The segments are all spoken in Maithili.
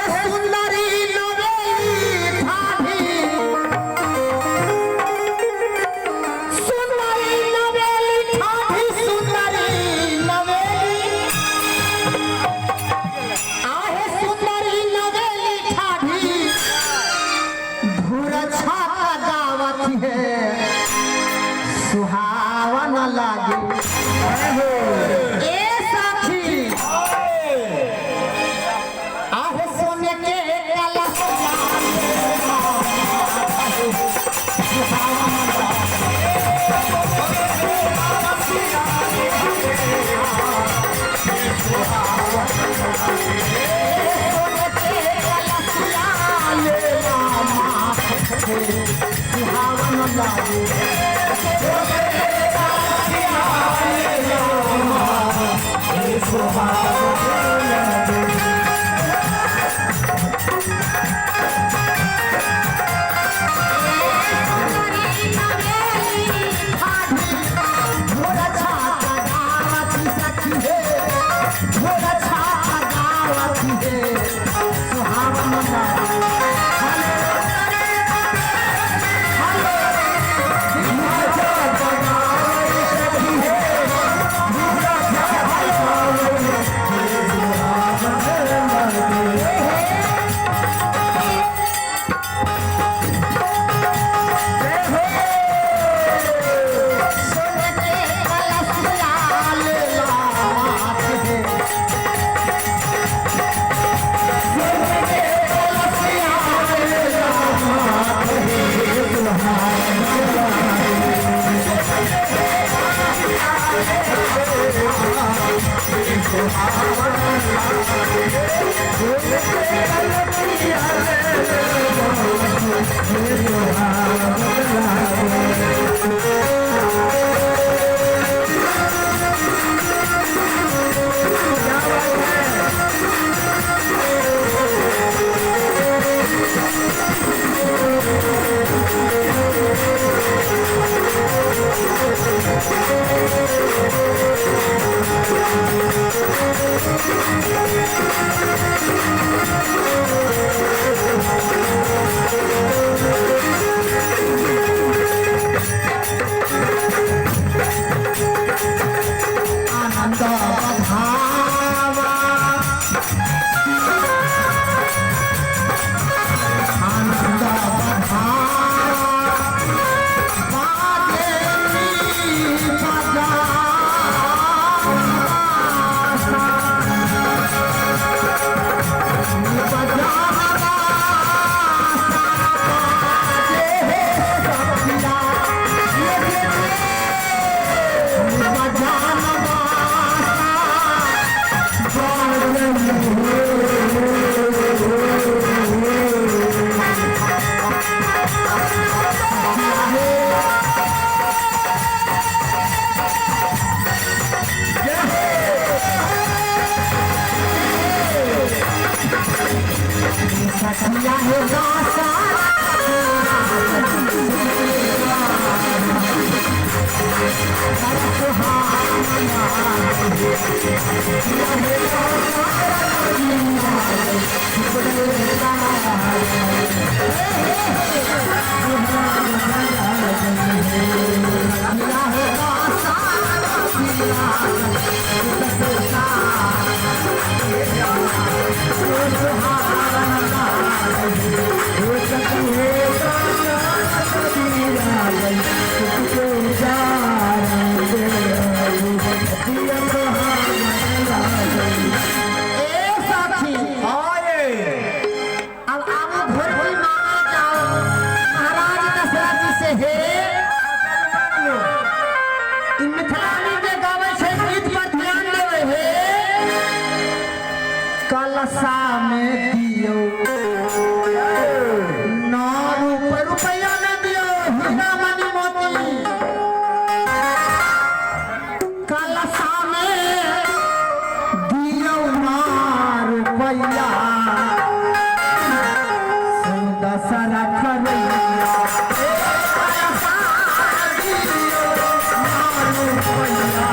सुंदरी नवेली ठाढ़ी, सुंदरी नवेली ठाढ़ी, सुंदरी नवेली, आहे सुंदरी नवेली ठाढ़ी, धुर छाता गावत है सुहावन लागे। ए साथी आहे सोने के कलश सुहावन लागे। सोने के कलश लेला माथ पे सुहावन लागे। घोड़ा छाता गावत सखी हे, घोड़ा छाता गावत हे सुहावन लागे। सोने के कलश लेला माथ हे, सोने के कलश लेला माथ हे सुहावन लागे। आनंद बधावा, आनंद बधावा, बाजे बजासा, बजासा बाजे सखिया, बजान बासा। सखिया हे दासा, ए साथी, अब आबू घर भी मांगे जाओ महाराज दशरथ जी से हे। ई मिथिलानी जे गावे छै गीत पर ध्यान देवे हे। कलशा में दियो 9 रुपया न दियो हीरा मणि मोती, कलशा में दियो 9 रुपया दशरथ रैया। कलशा दियो 9 रुपया।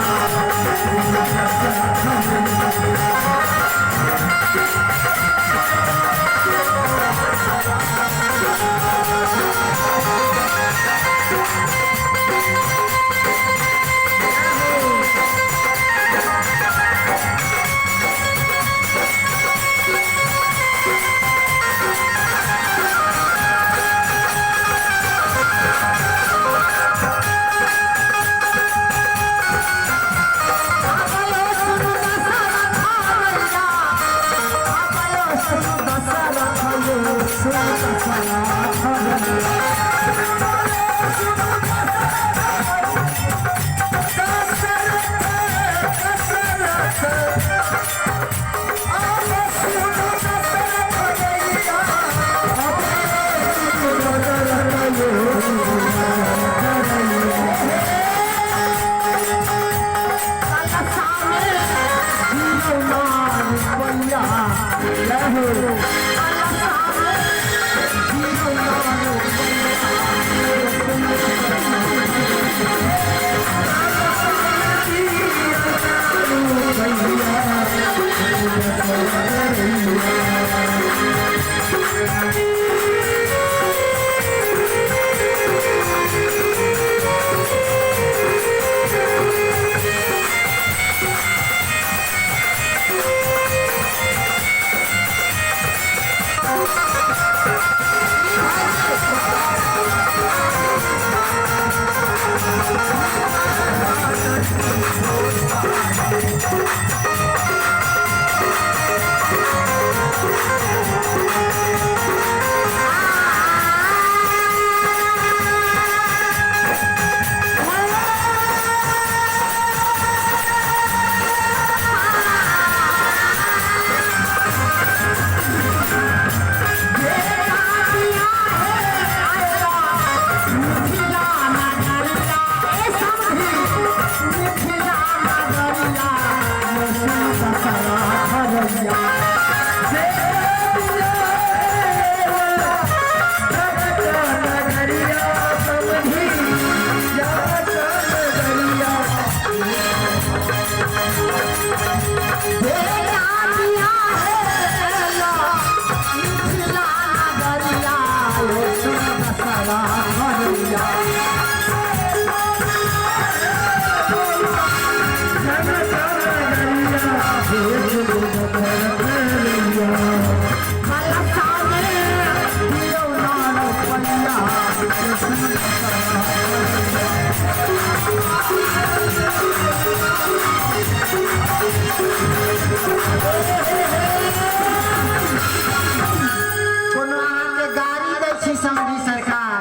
कोनो अहाँके गाड़ी दै छी समधी सरकार,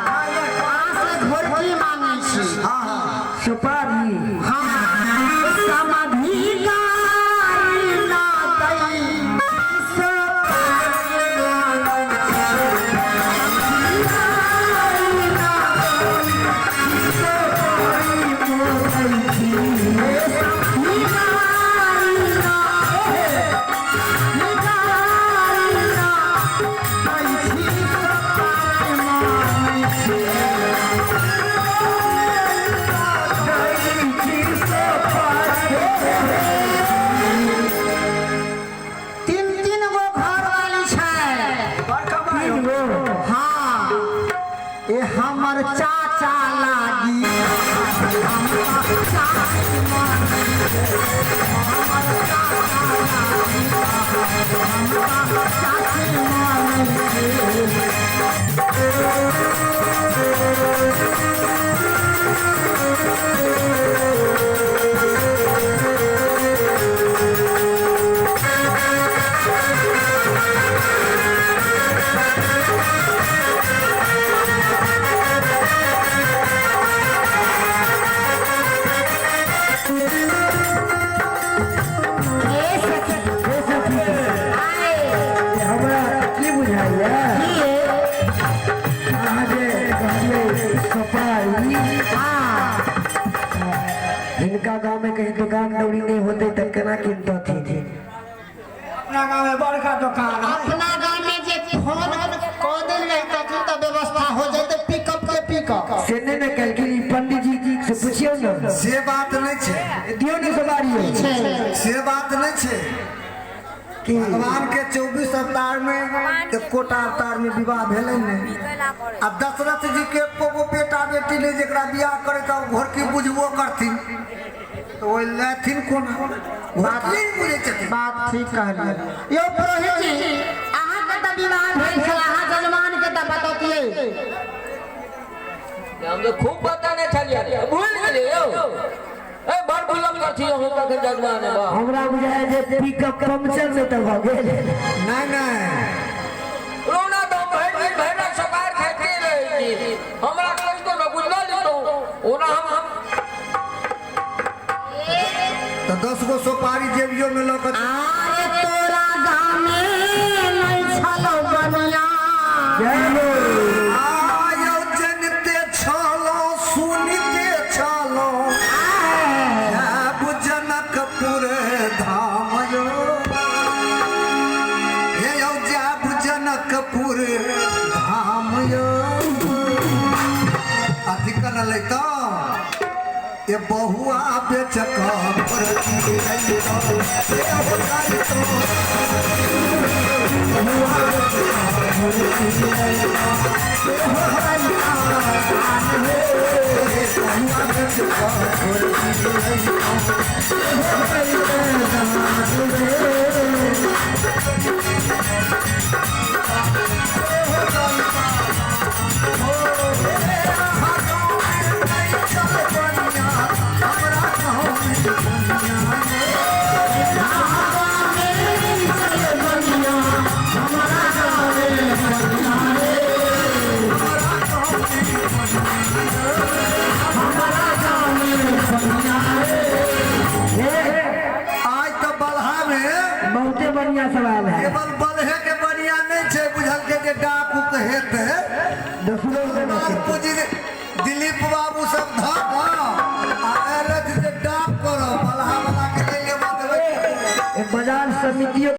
अहाँ से घोरकी मांगै छी। सुपारी। हाँ, समाधि गाड़ी ना दै, सुपारी मांगै छी। गाड़ी ना दै, सुपारी मांगै छी। समाधि गाड़ी ना दै, गाड़ी ना दै छी, सुपारी मांगै छी। तीन तीन गो घर वाली छै। तीन गो? हाँ, ए हमर चाचा लागी, हमर चाची मानी, हमर चाचा लागी, हमर चाची मानी। ए सखी, हे सखी, आए। हमरा की बुझाइया? की? अहाँ जे कहलियै सुपारी, हाँ। हिनका गाँव में कहीं दुकान दौरी नहीं होते तऽ केना किनतथिन? अपना गाँव में बड़का दुकान है। अपना गाँव में जे फोन कऽ देल रहितथिन तऽ व्यवस्था हो जैते, पिकअप के पिकअप। से नहि ने कहलखिन, ई पंडित जी से पुछियौ ने। से बात नहि छै। दियौ ने सवारी। छै। से बात नहि छै। की? भगवान के 24 अवतार में एकोटा अवतार में विवाह भेलै नहि आ दशरथ जी के एको गो बेटा बेटी नहि जेकरा बियाह करे तऽ घर की बुझबो करथिन, तऽ ओहि लेथिन कोना? घोरकी नहि बुझै छथिन। बात ठीक कहलियै यौ पुरोहित जी। अहाँके तऽ विवाह भेल छल, अहाँ जजमान के तऽ बतौतियै। हम तो खूब बताने छलियै, भूल गेलियै यौ। ए बड़ भूलम करथी अहूँ कखन जजमान बा। हमरा बुझाय जे पिकअप पंक्चर नहि तऽ भऽ गेल? नहि नहि। रोना। तो 10 गो सोपारी जेबियो में लऽ कऽ आरे तोरा गाँव में नहीं छलो बनिया। आयौ जनिते छलो सुनिते छलो जायब जनकपुर धाम यौ। हे यौ जायब जनकपुर धाम यौ। अथी करल तऽ ए बहुआ बेचक घोरकी लैतौ, ए हो जाइतौ। बहुआ बेचक घोरकी लैतौ, ए हो जाइतौ। बहुआ बेचक घोरकी लैतौ, ए हो जाइतौ। आज तऽ बलहा में बहुते बढ़िया सवाल है। केवल बलहे के बढ़िया नहीं छै, बुझल के जे डाक उक हेतै। दोसरो लाल पूजी दिलीप बाबू सब धऽ कऽ आ एलथि जे डाक करब बलहा बला के नहि लेबऽ देबै। बाजार समितियों।